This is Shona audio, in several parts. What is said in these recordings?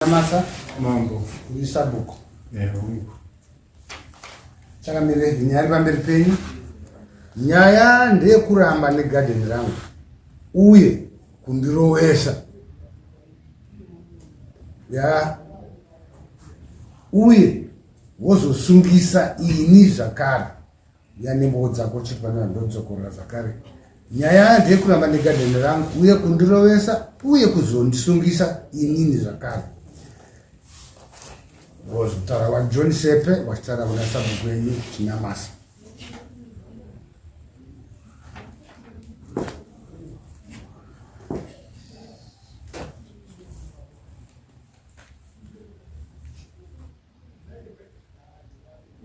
Chinamasa. Mambo. Uri sabhuku. Eh, hongu. Chakamire nyaya iri pamberi penyu. Nyaya ndeyekuramba negadheni rangu uye kundirowesa. Ya. Uye wozosungisa ini zvakare. Ya nembowo dzako chipana ndodzokorora zvakare. Nyaya ndeyekuramba negadheni rangu uye kundirovesa uye kuzondisungisa inini zvakare. Vozvitaura vaJohn Sepe vachitaura kuna sabhuku wenyu Chinamasa.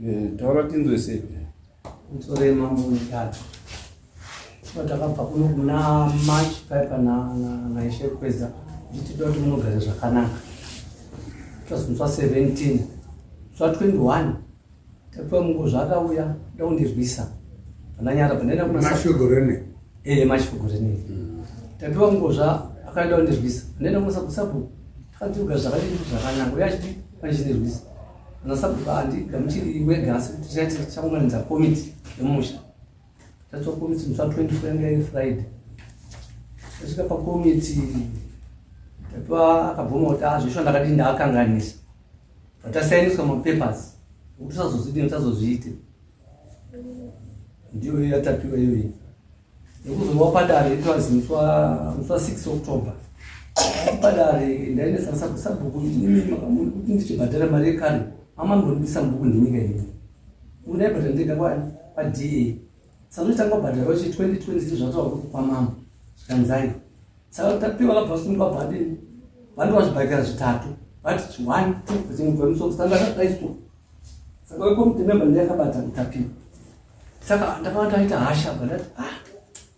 Eh, taura tinzwe sepi. Musoro yemambo mutatu. Takabva kuno kuna March paipa naIshe Kweza ndichitida kuti munogara zvakanaka. It musi wa 17 musi wa 21 tapiwa mungu zvakauya da kundirwisa pandanyara pandaenda kuna mashogorene eh mashogorene tapiwa mungu zva akaenda kundirwisa pandaenda kuna sabhuku takanzi kugara zvakadini zvakanaka uye achiti pandirwisa ana sabhuku handigamuchiri wega asi kuti tichaiti tichaunganidza komiti yemusha tatswa komiti musi wa 24 yanga iri friday tasvika pakomiti tapiwa akabvuma kuti azveshuwa ah, ndakadii ndaakanganisa vatasainiswa mapapers ekuti usazozvidini usazozviite ndiyo yatapiwa iyoyi nekuzorwa padare it was musi wa 6 October padare ndaendesa sabhuku imi kuti ndichibhadhara mari yekare amambondibisa mubhuku ndinyika ini undaibhadhara ndega kwani paDA saka ndotanga kubhadhara wachi 2023 zvataura kuti kwamambo zvikanzai saka tapiwa kabva sungwa bhadini vanhu vazvibhakira zvitatu vati one two vachingobva musoro saka ndakadaiso saka wekomiti member ndiyakabata kutapiwa saka ndakava ndaita hasha bva ndati ah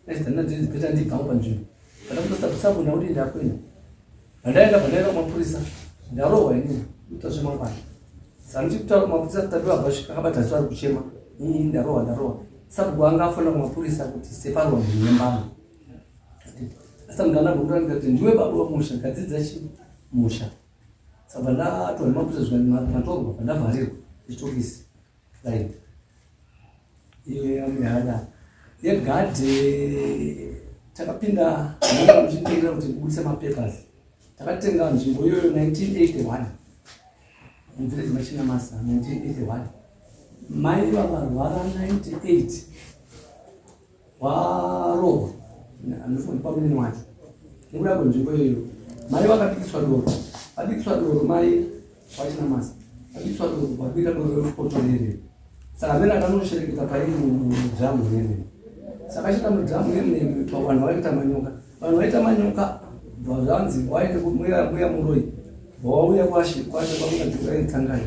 ndaidzanadzedzipeta ndibvangu panzvimbo pandakutosakusabona kuti ndakwenda Pandaenda pandaenda kumapurisa ndarohwa inini kuita zvemangwana. Saka ndichikutaura kumapurisa tapiwa bhashi akabata ziso ari kuchema. Ini ndarohwa ndarohwa. Sabhuku anga afona kumapurisa kuti separwa munhu nembama. Asi munhu ana gokura ndikati ndiwe baba wemusha gadzidza chi musha. Saka ndatorwa nemapurisa zvikanzi matorwa pandavharirwa chitokisi. Right. Iyo yangu yakadaro. Yegadhe takapinda muchitenga kuti ndibudise mapapers. Takatenga nzvimbo iyoyo 1981. Muvillage maChinamasa 1981. Mai vavarwara 98. Warohwa anofunga pamunini wacho nekuda kwenzvimbo iyoyo mai vakabikiswa doro vabikiswa doro mai vachinamasa vabikiswa doro vabika doro refukoto rere saka amene akanoshereketa pairi mudhamu rere saka achita mudhamu rere vanhu vaita manyoka vanhu vaita manyoka bva zvanzi waende mbuya muroyi bva wauya kwashe kwashe kwakunadzukaitsangai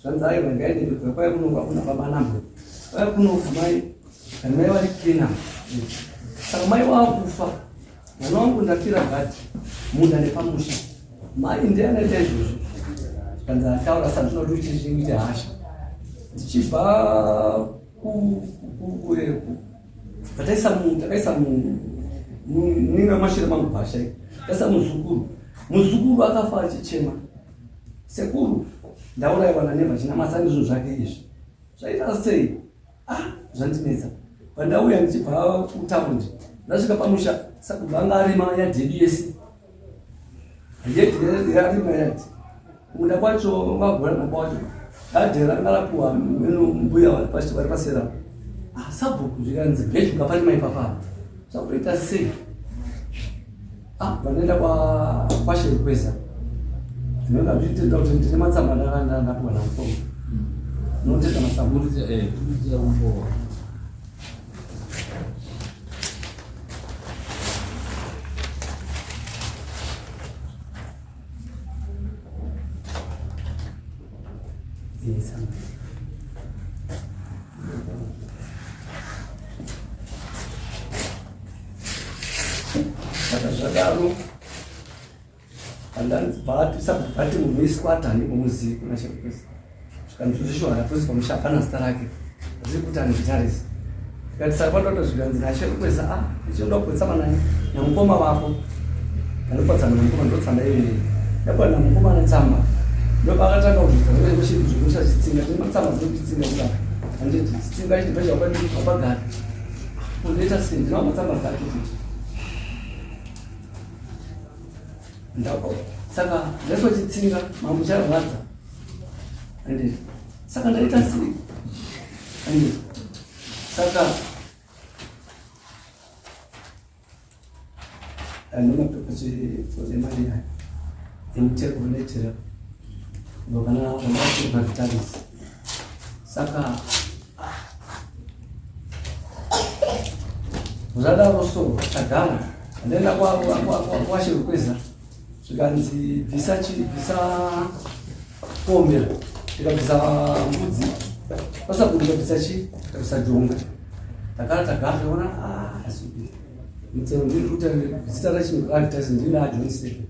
zvanzi aiwa ngaende kwaya kuno kwakuna baba nambo kwaya kuno mai Kana mai vari cleaner. Saka mai wakufa. Mwana wangu ndafira gati. Munda nepamusha. Mai ndiye anoita izvozvo. Zvikanzi ataura saka zvinoda kuti uite hasha. Ndichibva ku ku ku takaisa mu takaisa mu muninga mashure mangu bhasha. Taisa muzukuru. Muzukuru akafa achichema. Sekuru ndauraiwa naNeva chinamasa nezvinhu zvake izvi. Zvaita sei? Ah, zvandinetsa. Pandauya ndichibva kutaundi ndasvika pamusha sakubva anga arima yadhi yedu yese. Yedhi yarima yadhi. Kumunda kwacho vagora baba wacho. Gadhi ranga rapuwa meno mbuya vari pasera. Ah, sabhuku zvikanzi bheju ngaparima ipapa. Zvakuita sei? Ah, vanoenda kwa kwasherukweza. Ndinoda zvitenda kuti ndine matsamba ndapuwa namukoma. Ndinotenda matsamba. Yes, Saka zvadaro vati munhu isquata handimuzivi kuna chekukwesa zvikanzi zvisho hatozi pamusha hapana zita rake hazii kuti anditarisi ndikati saka pandoda zvikanzi nasherukwesa a ah, ichinoda kukwetsama nani namukoma vako ndanopatsana namukoma ndotsamba iyo nei ndakuwa namukoma netsamba Ndopakatanga kuita zvekuisa chitsinga tine matsamba dzekuchitsinga kudaro handiti chitsinga chiti bhacha wapagara undoita sei ndinawo matsamba dzake futi ndako saka ndaiswa chitsinga mambo charwadza handiti saka ndaita sei handiti saka nemapepa emari aya emutero unoitira kana vanaivatitarisi saka zvadaro so tagara ndaenda kwasherukweza zvikanzi bvisa bvisa kuomera tikabvisa mbudzi pasabhuku tikabvisa chi tikabvisa jongwe tagara tagara tikaona ah, asikuita mutero ndiri kuita zita rachinoadvertise ndini ajohn sepe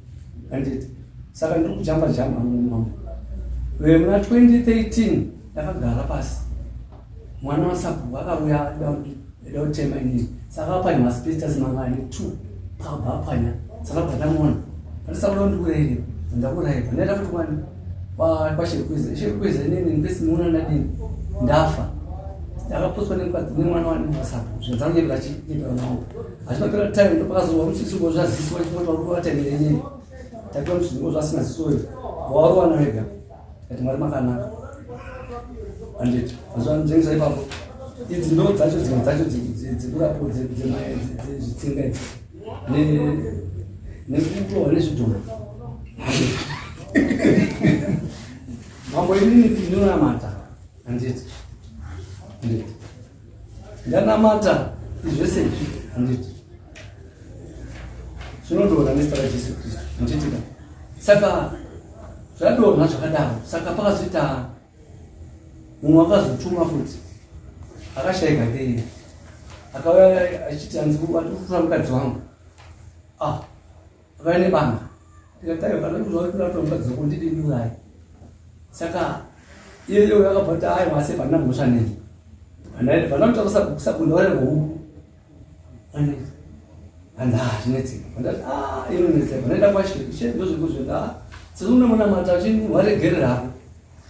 anditi saka ndiri kujamba jamba mumambo muna 2013 ndakagara pasi mwana wasabhuku akauya da kutema inini saka apwanya maspectors mangani two pakabva apwanya saka bva ndamuona pandisakuda kundiurayire ndakurayirwa ndaenda futi kwani kwashirikweza shirikweza inini ndipesimuona ndadini ndafa ndakapotswa nemwana wani wasabhuku zvinzanonyebera chinyebera nawo hazvinopera time ndopakazorwa musisigo zvazisiwa chimwe pakuvatemere inini tapiwa musisigo zvasina zisoyo warowana wega Kati Mwari makanaka. Anditi, azvanzvengesa ipapo. Idzi ndo dzacho dzimwe dzacho dzekurapo dzezvitsinga idzi. Nekurohwa nezvidhoma. Mambo inini ndinonamata. Anditi. Anditi. Ndanamata izvese izvi. Anditi. Zvinodonha nezita raJesu Kristu. Anditi ka. Saka zvadonha zvakadaro saka pakazoita mumwe akazotuma futi akashaika keiye akauya achiti anzi atokutora mukadzi wangu ah akauya nebanga ndikati aiwa kana kutora mukadzi wako ndidindiurayi saka iyeyo akabva kuti aiwa asi pandina mhosva neni vana kutaura kusabunda huku hanzi ah zvinetseka ndati ah inonetseka ndaenda kwashe she ndozvekuzvenda ah sezvo unomunamata uchiwaregerera hako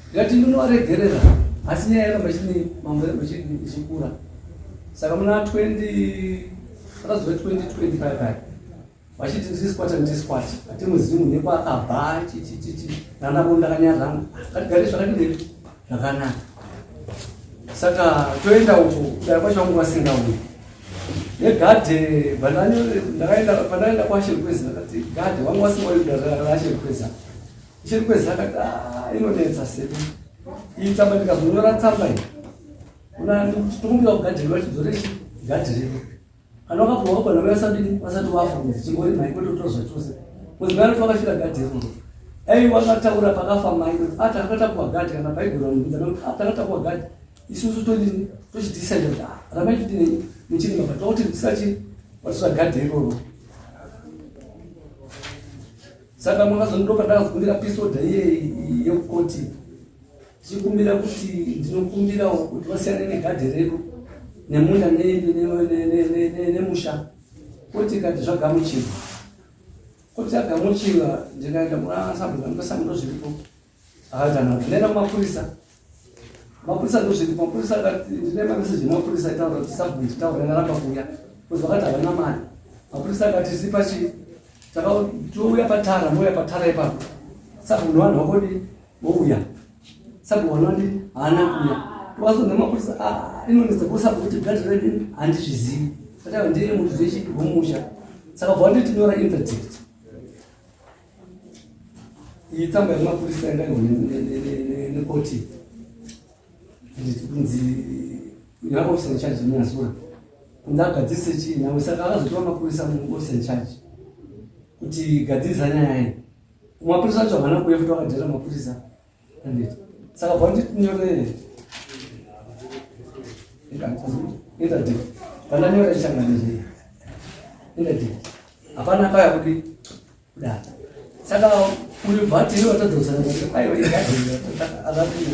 ndikati ndinowaregerera asi nyaya yaramba ichini mambo yaramba ichikura saka muna 20 akazova 2025 paya vachiti ndiri squat ndiri squat hatimuzivi munhu nekwaakabva chichichichi nandavo ndakanyarara ngatigare zvakadii zvakanaka saka toenda uko kudai kwacho vangu vasingauyi negadhe pandaenda kwashirikwezi ndakati gadhe vangu vasingauyi kudare rashirikweza shirikwezi akati ah, inonetsa sedu iyi tsamba ndikazonyora tsamba iyi tokumbira kugadhe vachidzore gadhe redu Kana wakapuwa wabva navo vasati vasati wafa kunzi chingori mai kwete kutora zvachose. Kunzi mai vati vakasvika gadhi iroro. Dai wakataura pakafa mai kuti ah takatapuwa gadhi kana bhaibheri vanobvunza nekuti ah takatapuwa gadhi isusu todini tochidecide kuti ah ramai chidini muchirima but tokuti tisachi vatora gadhi iroro. Saka makazondopa ndakazokumbira peace order iye yekukoti Tichikumbira kuti ndinokumbirawo kuti vasiyane negadhi redu nemunda nemusha koti ikati zvagamuchirwa koti yagamuchirwa ndikaenda kuna sabhuku ndozviripo akatana ndinoenda kumapurisa mapurisa ndozviripo mapurisa akati ndine mameseji emapurisa aitaura kuti sabhuku nditaura ndaramba kuuya bcause vakati havana mari mapurisa akati sipa chii saka touya patara mouya patara ipapo sabhuku nevanhu vakodi vouya sabhuku vanoti haana kuuya tokazonza mapurisa ah, inonetsa kusabhuku kuti gadhi redu handizvizivi saka ndiye munhu zvechi vomusha saka bva nditi nyora interdict iyi tsamba yemapurisa yanga nekoti kunzi nyora officer in charge munyazura kunzi agadzirise chii nyangwe saka akazotora mapurisa muofficer in charge kuti gadzirisa nyaya iyi mapurisa acho havana kuuya futi vakadhera mapurisa anditi saka bva ndinyorere interdict pandanyora chichanganizve interdict hapana akauya kudi kudaro saka uyu bvati iwe watadzosana aiwa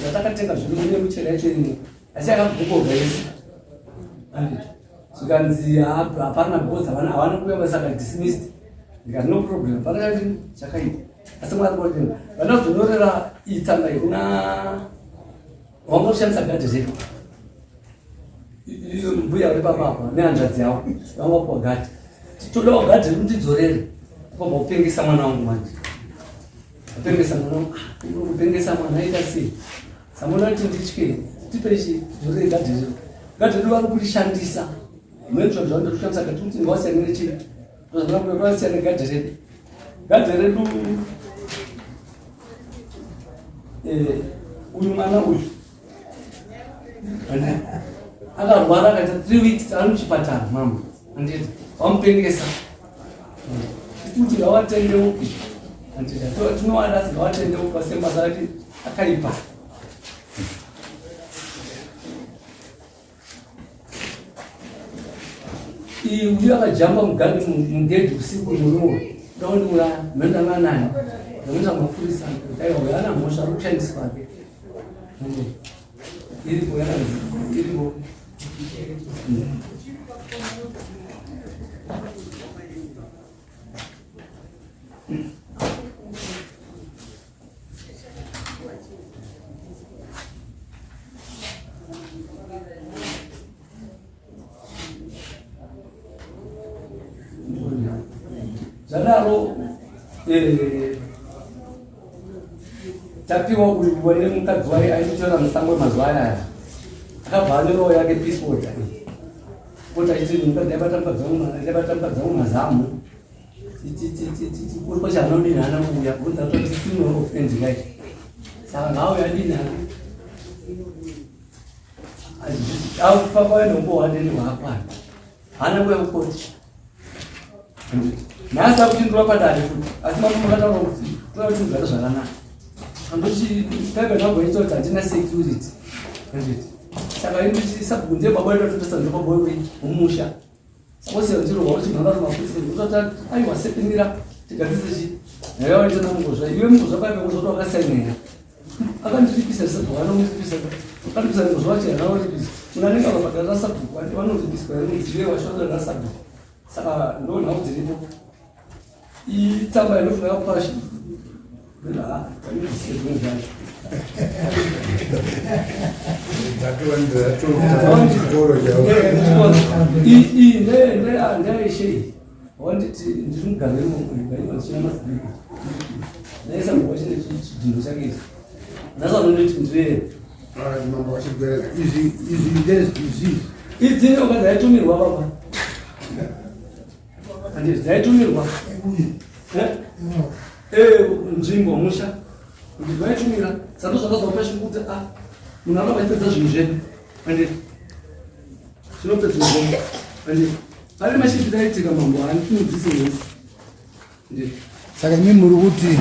zvatakatenga zvino mune muchero yacho ino asi yakagogorwa yese anditi zvikanzi hapana because havana kuuya saka dismissed ndikati no problem pana chakaipa. Asi mwari kodini vanozonyorera iyi tsamba iyi kuna wanga kushandisa gadhi redu mbuya uri papa apa nehanzvadzi yavo vanga kuwa gadhi todawo gadhi redu tidzorere kwabva kupengesa mwana wangu manje kupengesa mwana wangu ah, kupengesa mwana aita sei samona kuti nditye tipe chi tidzorere gadhi redu gadhi redu vari kurishandisa menzva zvavanoda kushandisa gadhi kuti ngawasiyane nechii Zvasiyana gadhi redu. Gadhi redu eh, uyu mwana uyu akarwara akaita 3 weeks ari muchipatara mama anditi vamupengesa kuti ngawatendeuke anditi tinovada asi ngawatendeuke vasemba ati akaipa Uyu akajamba mugadi mugedhi usiku murume kuda kundiuraya mhendanga naye ndakuita mapurisa aiwa uyo ana mhosva ari kushandiswa ke iripo yakanzi iripo Zvadaro eh, tapiwa uyu wane mukadzi waye aitotora musango mazuva aya aya akabva anyorawo yake peace order kuti achiti mukadzi aibata mukadzi wangu mazamu kuri chanodini hana kuuya kunza toti funeral of friends guys saka ngauya dini hana papa nombo wadini hwakwana hana kuya kukoti nhasi akuchindura padare futi asi mambo makataura kuti toda kuti mugare zvakanaka andochi paipa nhambo yaita kuti hatina security saka indisabhuku ndiye baba wedu atotasa ndiye baba wedu mumusha Wose ndiro wauti mhanga maputsi ndotata aiwa sepinira tigadzise chi nayo waita namungozva iwe mungozva paipe kuzoti wakasainera akandiripisa sabhuku anomuripisa akaripisa mungozva wacho hana waripisa munhu anenge akabhadhara sabhuku vanoripiswa here mudzive wacho na sabhuku saka ndo nhau dziripo itsamba inofunga kupashi Ndaishe wanditi ndiri mugari wemuichina masibiko ndaisa mugwa chine chidhindo chake ichi nhasi vanonditi ndire mambo vachigwereka izvi izvi ndezvizvi idzi nyoka dzaitumirwa baba Handiti dzaitumirwa eh? eh, nzvimbo musha kuti vaitumira sando zvakazopa chikuti a ah, munhu anova achipedza zvinhu zvedu handiti zvinopedza zvinhu handiti pane mashifiti aitika mambo handimudzisi nhasi Saka imi muri kuti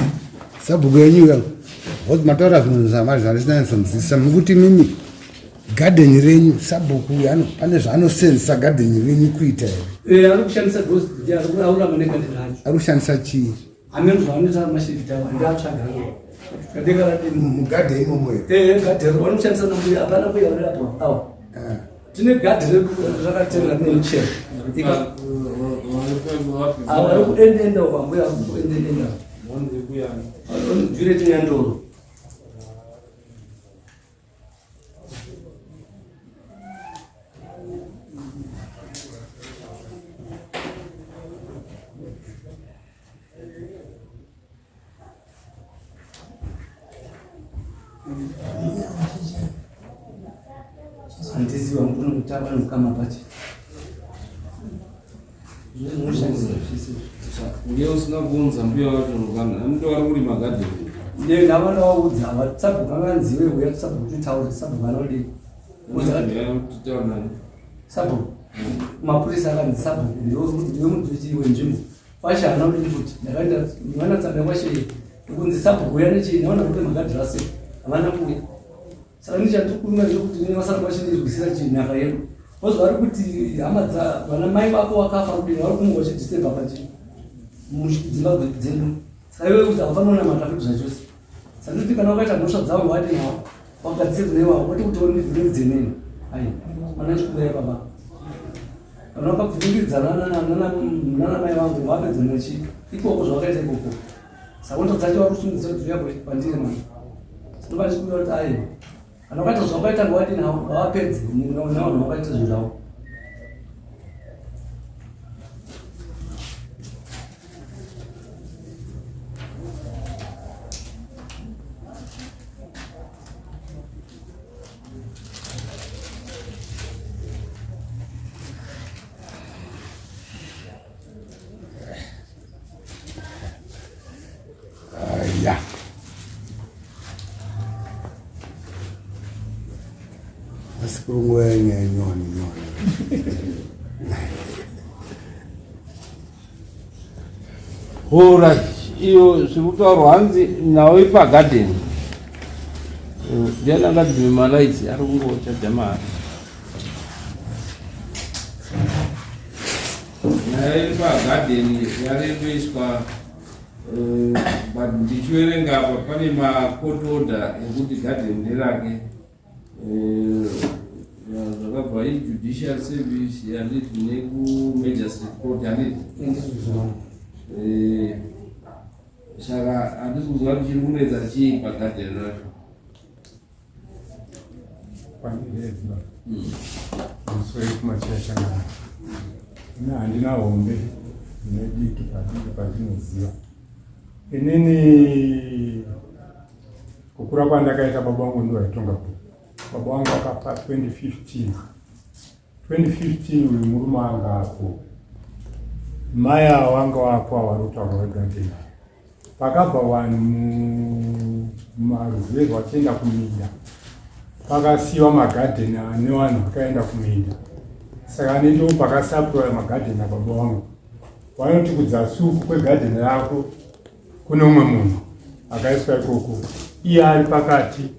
sabhuku yenyu iyo because mataura zvinhu zvandisina nyatsonzwisisa muri kuti imimi gadheni renyu sabhuku uyu ano pane zvaanosenzesa gadheni renyu kuita here? Eh, ari kushandisa ghost ari kuramba negadheni racho. Ari kushandisa chii? Hameno zvaanoita mashirita awo andiatsvaga. Mugadheni imomo here? Eh, gadheni vanoshandisa nambuya hapana mbuya vari apo awo. Eh. Tine gadhi redu rakatenga nemichero. Ava vari kuendenda uko ambuya vari kuendenda. Juliet Nyandoro. Handiziva mukunotamba nokukama pachi. Uye usina kuunza mbuya wacho unokana anoto vari kurima gadheni. Ne ndavana waudza sabhuku anganziwe uya sabhuku titaure sabhuku anodii. Sabhuku mapurisa akanzi sabhuku ndiwe mudzviti wenzvimbo. Kwashe haana kudini futi ndakaenda mwana tsamba kwashe kunzi sabhuku uya nechii naona kuti makadhirasi havana kuuya saka ndichandikurume ndekuti nini vasara kwashe ndirwisira chii nhaka yedu bcause vari kuti hama dza vana mai vako vakafa kudini vari kumuka vachidisturba pachi mudzimba dzedu saka iwe kuti haufaniri kunamata futi zvachose saka ndikuti kana wakaita mhosva dzavo wadini wako wagadzirwa newawo kwete kuti wonivhiringidze neni ai mana chikuuya baba Kana wakabvungidzana nana mai vangu vapedza nechi ikoko zvawakaita ikoko. Saka ndo dzacho vari kusungisa dziuya pandiri manje. Ndobva ndichikumbira kuti aiwa kana wakaita zvawakaita ngawadini ngawapedze nevanhu vakaita zvinhu zvavo. Ya. Asi kuri nguva yenyaya nyowani nyowani. Alright, iyo zviri kutaurwa hanzi nhau ipagadheni. Ndiani angadzime malights ari kungochaja mari. Nyaya iri pagadheni yarekuiswa eh, but ndichiverenga apa pane macourt order ekuti gadheni nderake eh, zvakabva ijudicial service handiti nekumagistrate court handiti eh, saka handisi kuziva kuti chiri kunetsa chii pagadheni racho. Pandihedza muswe kumachira changamire. Ini handina hombe nediki padiki pandinoziva. Inini kukura kwandakaita baba vangu ndivo vaitonga kuno. Baba vangu vakafa 2015. 2015 uyu murume anga apo. Mai ava vanga vapo ava vari kutaura vegadheni. Pakabva vanhu mumaruzevha vachienda kuminda, pakasiyiwa magadheni ane vanhu vakaenda kuminda. Saka ane ndo pakasapurwa magadheni ababa vangu. Vanoti kudzasi uku kwegadheni rako kune umwe munhu akaiswa ikoko, iye ari pakati,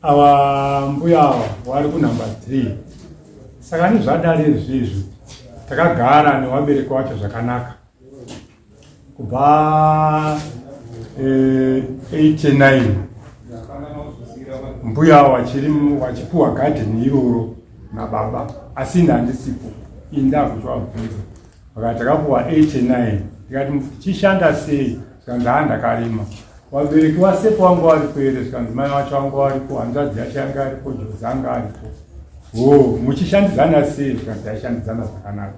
ava mbuya ava vari kunumber 3. Saka nezvadari izvizvi takagara nevabereki wacho zvakanaka kubva 89 eh, mbuya wachiri wachipuwa gadheni iroro nababa asi ini handisipo ini ndakutovabvunza vakati takapuwa 89 ndikati tichishanda sei zvikanzi haa ndakarima vabereki vasepo vanga varipo here zvikanzi mai vacho vanga varipo hanzvadzi yacho yanga aripo jozi anga aripo ho muchishandidzana sei zvikanzi taishandidzana zvakanaka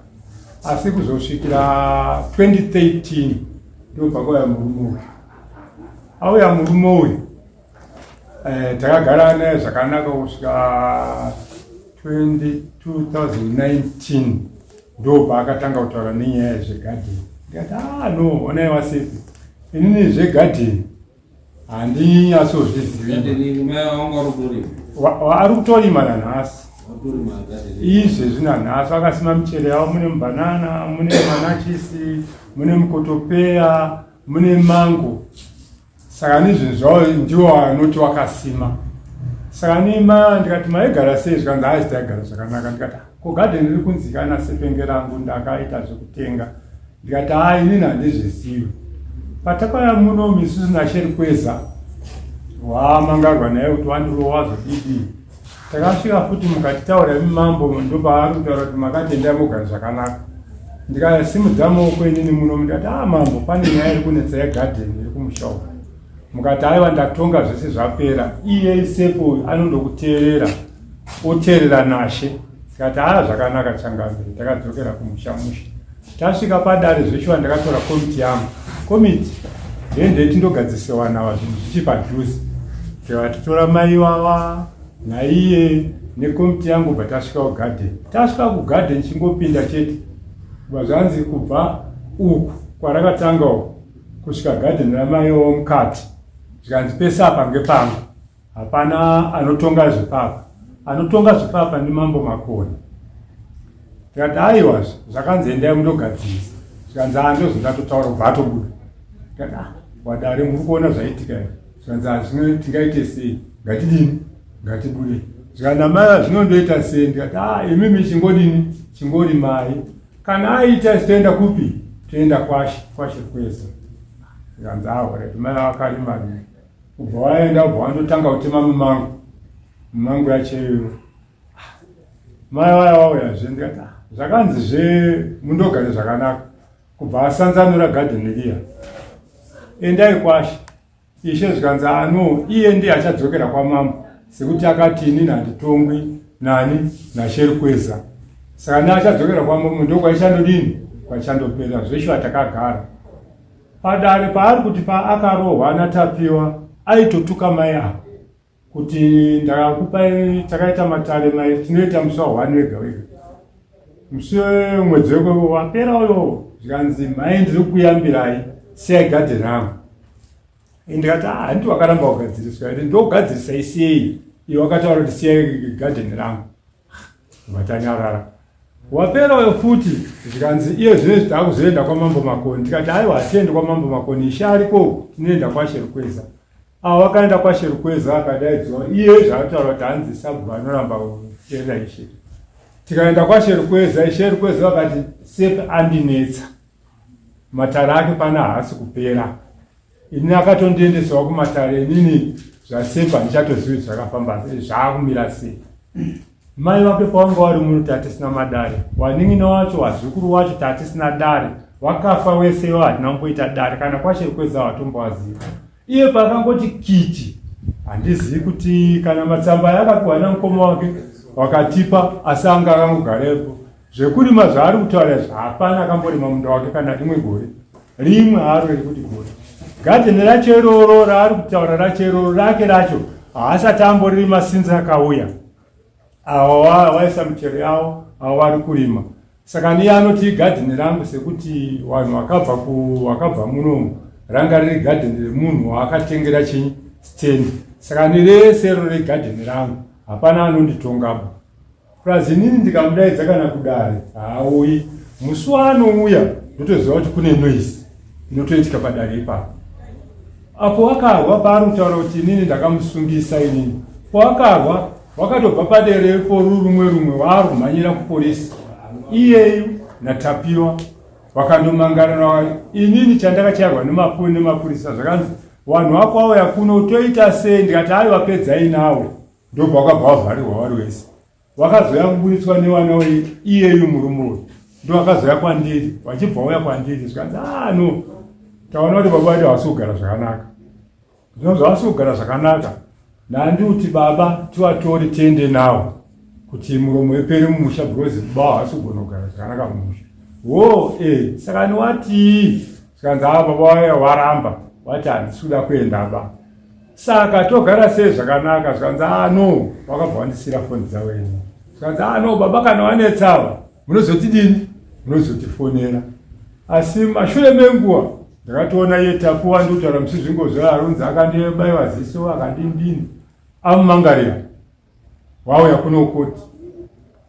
asi kuzosvikira 2013 ndipo pakauya murume uyu auya murume uyu eh, takagara naye zvakanaka kusvika 2019 ndo paakatanga kutaura nenyaya yezvegadheni ndikati ah no onai wasefi inini zvegadheni handinyatsozvizivi ari kutorima nanhasi izvezvi nanhasi vakasima michero yavo mune mubanana mune manachisi mune mukotopeya mune mango saka nezvinhu zvavo ndiwo anoti wakasima saka nema ndikati maigara sei zvikanzi hazi taigara zvakanaka ndikati ko gadheni riri kunzikana sepenge rangu ndakaita zvekutenga ndikati haa inini handizvizivi patakauya muno misusu nasheri kweza wamangarwa naye kuti wandirowa wazodidii takasvika futi mukatitaura imi mambo ndopaari kutaura kuti makati endai mogara zvakanaka ndikasimudza maoko inini muno ndikati a ah, mambo pane nyaya iri kunetsa yegadheni iri kumusha uku mukati aiwa ndatonga zvese zvapera iye isepo anondokuteerera oteerera nashe tikati haa zvakanaka changamire takadzokera kumusha musha tasvika padare zveshuwa ndakatora komiti yangu komiti ndendei tindogadzise wanawa zvinhu zvichi padhuze tikatitora mai wawa naiye nekomiti yangu bva tasvika kugadheni tasvika kugadheni chingopinda chete bva zvanzi kubva uku kwarakatanga uku kusvika gadheni ramai wawo mukati zvikanzi pese apa ngepangu Hapana anotonga zvepapa, anotonga zvepapa ndimambo Makoni. Tikati aiwa zvakanzi endai mundogadzirisa, zvikanzi haa ndozvandatotaura kubva atobuda. Tikati ah wadare muri kuona zvaitika here? Zvikanzi hazvino tingaite sei, ngatidini, ngatibude. Zvikanzi amai zvinondoita sei? Ndikati ah imimi chingodini, chingorimai kana aita toenda kupi? Toenda kwashe, kwashe kwese. Zvikanzi ah alright mai vakarima Ubva waenda ubva wandotanga kutema mumango mumango yacho iyoyo mai vaya vauya zve ndikati ah, zvakanzi zve mundogare zvakanaka kubva asanzanura gadheni riya. Endai kwashe. Ishe zvikanzi ano iye ndiye achadzokera kwamambo sekuti akati inini handitongwi nani naSherukweza. Saka ne achadzokera kwamambo ndokwaichandodini kwaichandopera zveshuwa takagara. Padare paari kuti paakarohwa naTapiwa aitotuka mai ava kuti ndakakupai takaita matare mai tinoita musi wa one wega wega musi wemwedzi wekwe wapera uyo zvikanzi mhai ndiri kuyambirai siyai gadheni rangu ndikati ah, handiti wakaramba kugadziriswa here ndogadzirisai sei iwe wakataura kuti siyai gadheni rangu vatanyarara wapera uyo futi zvikanzi iye zvino izvi taakuzoenda kwamambo makoni tikati aiwa hatiendi kwamambo makoni ishe ariko tinoenda kwashe rukweza avo vakaenda kwashe rukweza akadaidzwa iye zvaataura kuti hanzi sabhu anoramba kuteerera ishe tikaenda kwashe rukweza ishe rukweza vakati sepe andinetsa matare ake pana haasi kupera ini akatondiendesawo kumatare inini zvasepa handichatozivi zvakafamba zvaakumira sei mai vake pavanga vari muno tatisina madare wanin'ina wacho wazukuru wacho tatisina dare wakafa wese iwo hatina kumboita dare kana kwashekweza watombowaziva iye paakangoti kiti handizivi kuti kana matsamba aya akapiwa namukoma wake wakatipa asi anga akangogarepo Zvekurima zvaari kutaura izvi hapana akamborima munda wake kana rimwe gore. Rimwe haro iri kuti gore. Garden racho iroro raari kutaura racho iroro rake racho haasati amborima since akauya. Awa waisa michero yawo awa vari kurima. Saka niye anoti igadheni rangu sekuti vanhu vakabva ku vakabva munomu ranga riri gadheni remunhu waakatengera chinyi stand. Saka ni rese iro regadheni rangu hapana anonditongaba. Plus inini ndikamudaidza kana kudare haauyi. Musi waanouya ndotoziva kuti kune noise inotoitika padare ipapo. Apo wakarwa paari kutaura kuti inini ndakamusungisa inini. Pawakarwa wakatobva padere ipo rurumwe rumwe waari kumhanyira kupolisi. Iyeyu naTapiwa wakandomangana inini chandakachayarwa nemapurisa zvakanzi vanhu vako vauya kuno toita sei ndikati aiwa pedzai nawo. Ndobva wakabva wavharirwa wari wese. Wakazouya kuburitswa nevana iyeyu murume uyu. Ndowakazoya kwandiri, wachibva wauya kwandiri zvikanzi ah no. Taona kuti baba vacho havasi kugara zvakanaka. Zvino zvavasi kugara zvakanaka. Nandi kuti baba tivatore tiende nawo kuti muromo ipere mumusha because baba havasi kugona kugara zvakanaka mumusha. Wo eh saka niwatii? Zvikanzi ah baba vaya waramba wati handisi kuda kuenda ba. Saka togara sei zvakanaka zvikanzi ah no wakabva wandisiira foni dzavo ini zvikanzi ah no baba kana wanetsawa munozotidini munozotifonera asi mashure menguva ndakatoona iye tapuwa ndikutaura musi zvingo zvaarunzi akandibaiwa ziso akandindini amumangarira wauya kuno koti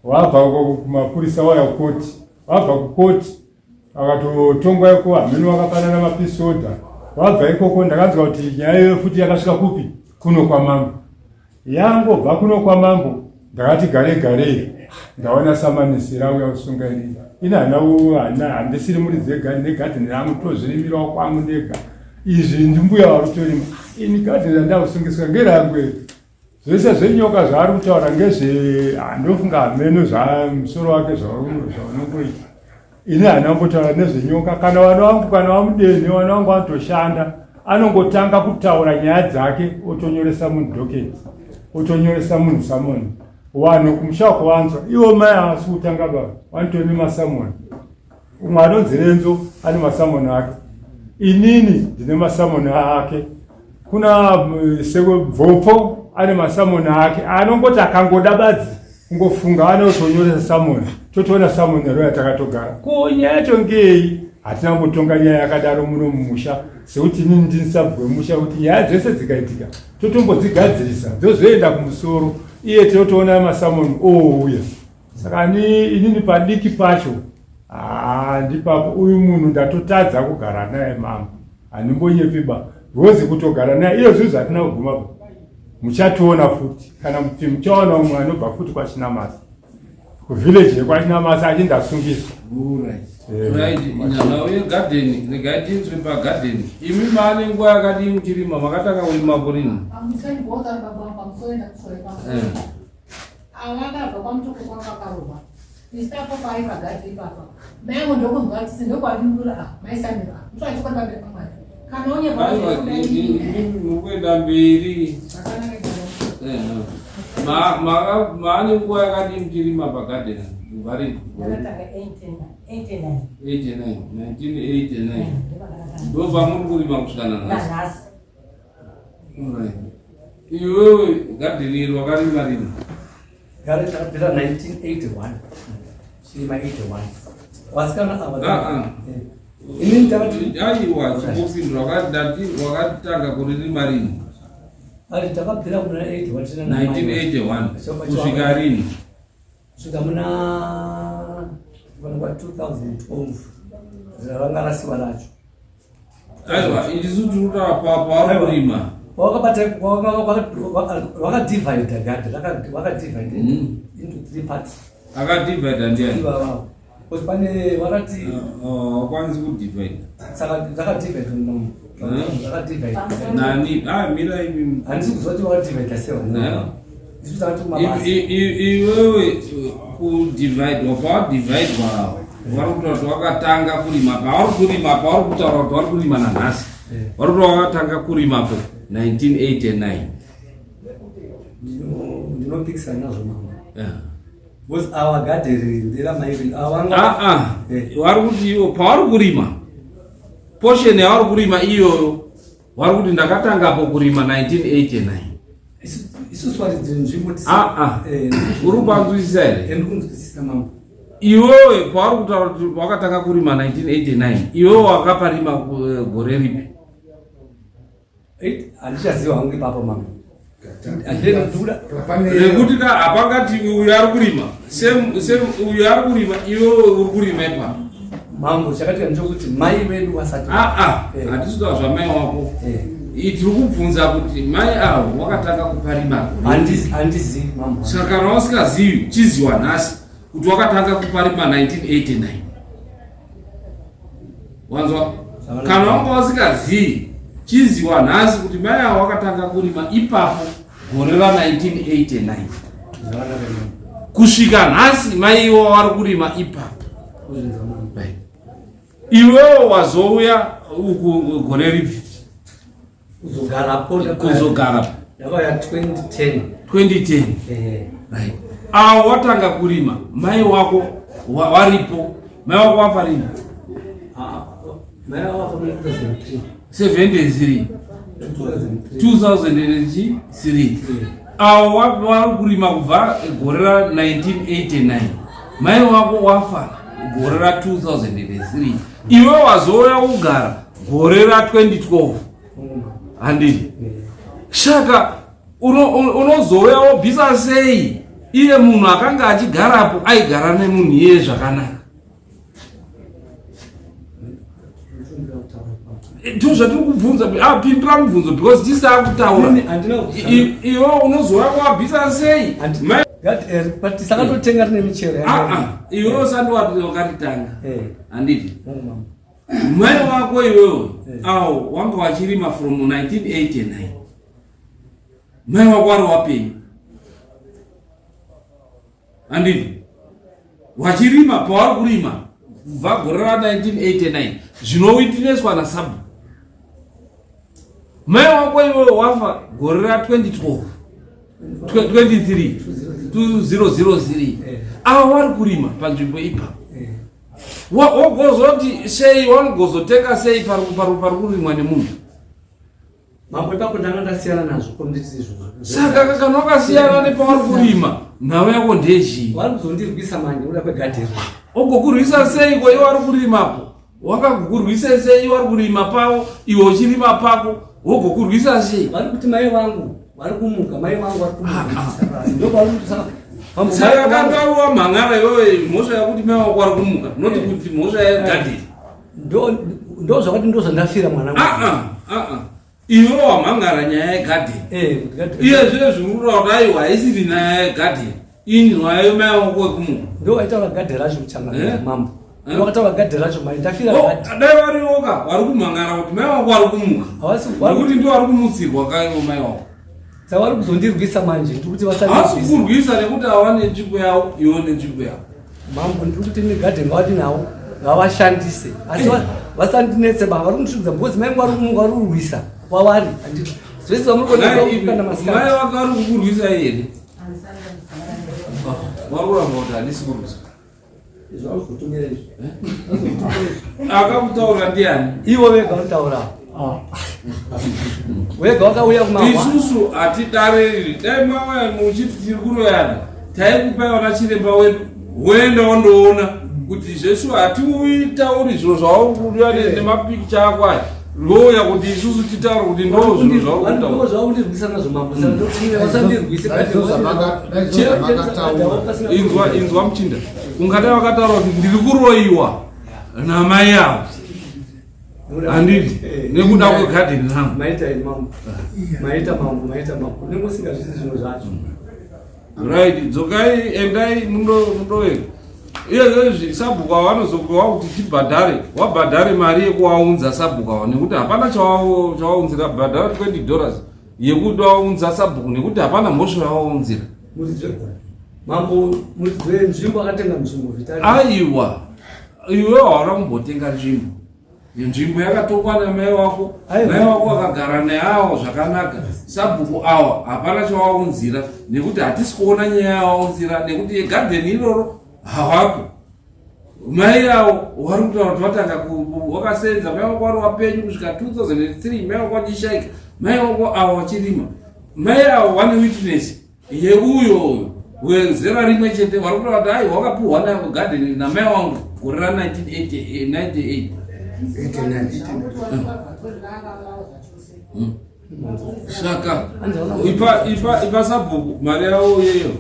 wabva kumapurisa wauya kukoti wabva kukoti akatotongwa iko hameno wakapanana mapisoda wabva ikoko ndakanzwa kuti nyaya iyoyo futi yakasvika kupi kuno kwamambo yangobva kuno kwamambo ndakati gare garei ndaona samanisi rauya kusunga ini ini hana handisiri muridzi negadheni rangu tozvirimirawo kwangu ndega izvi ndimbuya varutorima ini gadheni randakusungiswa ngerangu iri Zvese zvenyoka zvaari kutaura ngezve handofunga hameno zvamusoro wake zvaunongoita. Ini handina kumbotaura nezvenyoka kana vana vangu kana vamudeni vana vangu vanotoshanda anongotanga kutaura nyaya dzake otonyoresa munhu doketi otonyoresa munhu samoni vanhu kumusha kuvanzwa ivo mai havasi kutanga baba vanotori nemasamoni umwe anonzi renzo ane masamoni ake inini ndine masamoni ake kuna eh, bvopfo ane masamoni ake anongoti akangoda badzi kungofunga anotonyoresa samoni totoona samoni roya takatogara ko nyaya yacho ngei hatina kumbotonga nyaya yakadaro muno mumusha sekuti inini ndini sabhuku wemusha kuti nyaya dzese dzikaitika totombodzigadzirisa dzozoenda kumusoro iye tinotoona masamoni ouya saka ni inini padiki pacho haa ndipapo uyu munhu ndatotadza kugara naye mama handimbonyepi ba rwozi kutogara naye iyo zvinhu zvatina kuguma ba muchationa futi kana kuti muchaona umwe anobva futi kwachinamasa kuvillage yekwachinamasa achindasungiswa eh, nhau yegadheni regai tinzwe pagadheni imi maane nguva yakadii muchirima makatanga kurima kurini Ava vakabva kwaMutoko kwavakarohwa. Istapo paai pagadhi ipapa. Mai angu ndokunzwa kuti ndokwadimbura ah mai Samira. Ah, mtu achikwadi pamberi pamwari. Mukuenda mberi. Maane nguva yakadii muchirima pagadheni? Vari 89, 1989 ndo pamuri kurima kusvika nanhasi. Iwewe gadheni iri wakarima rini? Gare takapera 1981. Chirima 81. Vasikana ava. Ah, ah. Inini takati aiwa chingopindura wakati wakatanga kuririma rini? Ari takabvira muna 81 tina 1981 kusvika rini? Kusvika muna 2012 ranga rasiwa racho. Aiwa, isu tiri kutaura pavari kurima. Wakabata wakadivide gadi wakadivide into three parts. Akadivide ndiani? Ivava. Because pane vakati wakwanisi kudivide. Saka zvakadivide no. Zvakadivide. Nani? Ah, mira imi. Handisi kuziva kuti wakadivide sei. Isu takati kumabasa. Iwewe kudivide pawadivide vari kutaura kuti wakatanga kurima pavari kurima pavari kutaura kuti vari kurima nanhasi vari kuti wakatanga kurimapo 1989. Ndinopikisana nazvo mama. Because our garden nderamai ava. Vari kuti ivo pavari kurima portion yavari kurima iyoyo vari kuti ndakatangapo kurima 1989. Isusu varidzi nzvimbo uri kupanzwisisa here? Ndikunzwisisa mambo. Iwewe pauri kutaura kuti wakatanga kurima 1989, iwewe wakaparima gore ripi? Handichaziva hangu ipapo mambo. Rekuti ka hapangati uyu ari kurima uyu ari kurima iwewe uri kurima ipapo. Mambo, chakatika ndechekuti mai vedu vasati. Handisi kutaura zvamai wako. Tiri kubvunza kuti mai avo wakatanga kuparima. Handizivi mambo. Saka kana usikazivi chiziwa nhasi kuti wakatanga kuparima 1989. Wanzwa? Kana wanga usikazivi chiziwa nhasi kuti mai avo wakatanga kurima ipapo gore ra 1989 kusvika nhasi mai iwo vari kurima ipapo. Iwewo wazouya uku gore ripi? Kuzogarapo. Kuzogarapo. Ndakauya 2010. 2010. Right. Awo watanga kurima mai wako waripo. Mai wako wafa rini? Mai wako wafa muna 2003. 73. 2003. Awo wari kurima kubva gore ra 1989. Mai wako wafa gore ra 2003. Iwe wazouya kugara gore ra 2012. Handidi. Saka unozouya wobvisa sei iye munhu akanga achigarapo aigara nemunhu iye zvakanaka? Ndizvo zvatiri kubvunza. Pindura mubvunzo because tisaa kutaura. Iwe unozouya kuwabvisa sei? Tisakatotenga rine michero. Iwe usati wakaritanga. Handidi. Mai wako iwewe awo wanga wachirima from 1989. Mai wako wari wapenyu. Handidi. Wachirima pawari kurima kubva gore ra 1989 zvinowitineswa nasabu. Mai wako iwewe wafa gore ra 2012 23 2003. Ava vari kurima panzvimbo ipapo. Wogozoti sei wanogozotenga sei pari kurimwa nemunhu? Mambo, ipapo ndanga ndasiyana nazvo komnditi izvozvo. Saka kana wakasiyana nepavari kurima, nhau yako ndezhii? Vari kuzondirwisa manje kuda kwegadheni. Ogokurwisa sei ko iwe vari kurimapo? Wakagokurwisa sei iwe vari kurima pavo, iwe uchirima pako, wogokurwisa sei? Vari kuti mai vangu vari kumuka, mai vangu vari kumuka. Ndo vari kuti saka Saka kanga wamhangara iwewe mhosva yakuti mai wako vari kumuka, not kuti mhosva yegadheni. Ndo zvakati ndo zvandafira mwana wangu. Iwe wamhangara nyaya yegadheni. Iye zvine zvirura kuti aiwa haisiri nyaya yegadheni. Inyaya yemai wako wekumuka. Ndo vaitaura gadheni racho kuchangana mambo. Ndo vakataura gadheni racho mai ndafira gadheni. Dai varioka vari kumhangara kuti mai wako vari kumuka. Nekuti ndo vari kumutsirwa kaivo mai wako. Saka vari kuzondirwisa manje ndiri kuti vasarwisa. Havasi kurwisa nekuti ava nenzvimbo yavo iwe nenzvimbo yavo. Mambo, ndiri kuti negadheni ngavati nawo ngavashandise. Asi Vasandinetse baba, vari kundishungudza because mai vangu vari kurwisa kwavari. Zvese vamuri kuona masikati. Mai vako vari kukurwisa here? Vari kuramba kuti handisi kurwisa. Akakutaura ndiani? Ivo vega vanotaura. Ah. Wega wakauya kumahwa. Isusu hatidariri. Dai mauya muchiti tiri kuroyana, taikupai vana chiremba wedu woenda wandoona kuti zvesu hatiutauri zviro zvawakuuya nemapikicha ako aya louya kuti isusu titaure kuti ndo zviro zvaurikutaura nazvo mambo. Vasandirwise. Inzwa, inzwa muchinda, ungadai wakataura kuti ndiri kuroyiwa namai avo, handiti? Nekuda kwegadheni rangu. Maita mambo, maita mambo, maita mambo. Unenge usingazvisi zvinhu zvacho. Right, dzokai, endai mundoenda. Iyezvezvi sabhuku avo vanozopiwa kuti tibhadhare, wabhadhare mari yekuwaunza sabhuku avo, nekuti hapana chawaunzira. Bhadhara $20 yekuti waunza sabhuku, nekuti hapana mhosva yawaunzira. Mambo, muridzi wenzvimbo akatenga nzvimbo Vitali. Aiwa, iwe hauna kumbotenga nzvimbo. Nzvimbo yakatokwa namai wako. Mai wako akagara neawo zvakanaka. Sabhuku awa hapana chawaunzira, nekuti hatisi kuona nyaya yawaunzira, nekuti yegadheni iroro havapo. Mai avo vari kutaura kuti vatanga wakasenza mai wako vari wapenyu kusvika 2003, mai wako vachishaika, mai wako avo vachirima. Mai avo vane witness yeuyo uyo wezera rimwe chete, vari kutaura kuti ai wakapuhwa nayo gadheni namai wangu gore ra1998. Saka ipa ipa ipa sabhuku mari yavo yeyo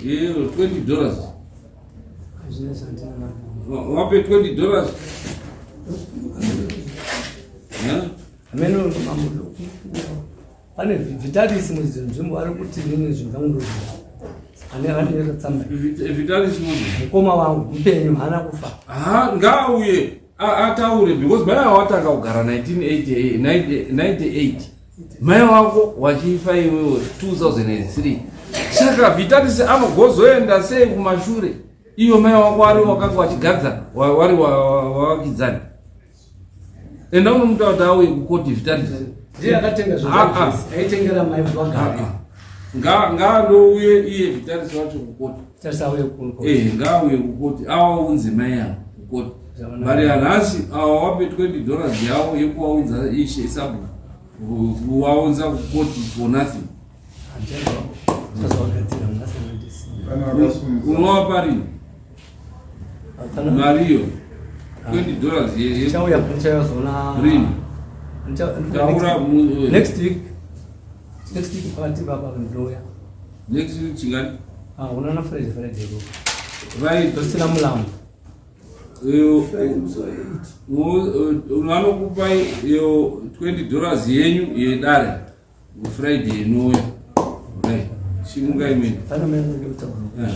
yeyo $20. Wape $20. Ameno mambo, pane Vitalis muridzi wenzvimbo ari kuti nini zvinhu zvangu ndozviva ane vanonyora tsamba. Vitalis munhu mukoma wangu mupenyu, haana kufa. Ha, ngaauye ataure, because mai avo watanga kugara 1998, mai wako wachifa iwewe 2003. Saka Vitalis anogozoenda sei kumashure iyo mai wako ari wakanga wachigadza wari wavakidzani? Enda unomuta kuti auye kukoti Vitalis. Ndiye akatenga zvinhu zvese, aitengera mai vagare. Ngaandouye iye Vitalis wacho kukoti. Vitalis auye kukoti. Eh, ngaauye kukoti, awaunze mai avo kukoti. Mari yanhasi awa wape $20 yavo yekuwaunza ishe sabhuku, kuwaunza kukoti for nothing. Chazovagadzira munasandisi. Unowapa rini mariyo $20? Chauya, ndichazoona. Rini? Taura. Next week, next week pakati baba ndouya. Next week chingani? Ah, unaona Friday, Friday ko. Right. Tosina mulambo. Vanokupai iyo $20 yenyu yedare Friday inouya. Right, chimukai mene. Pane mene ndikutaura. Eh.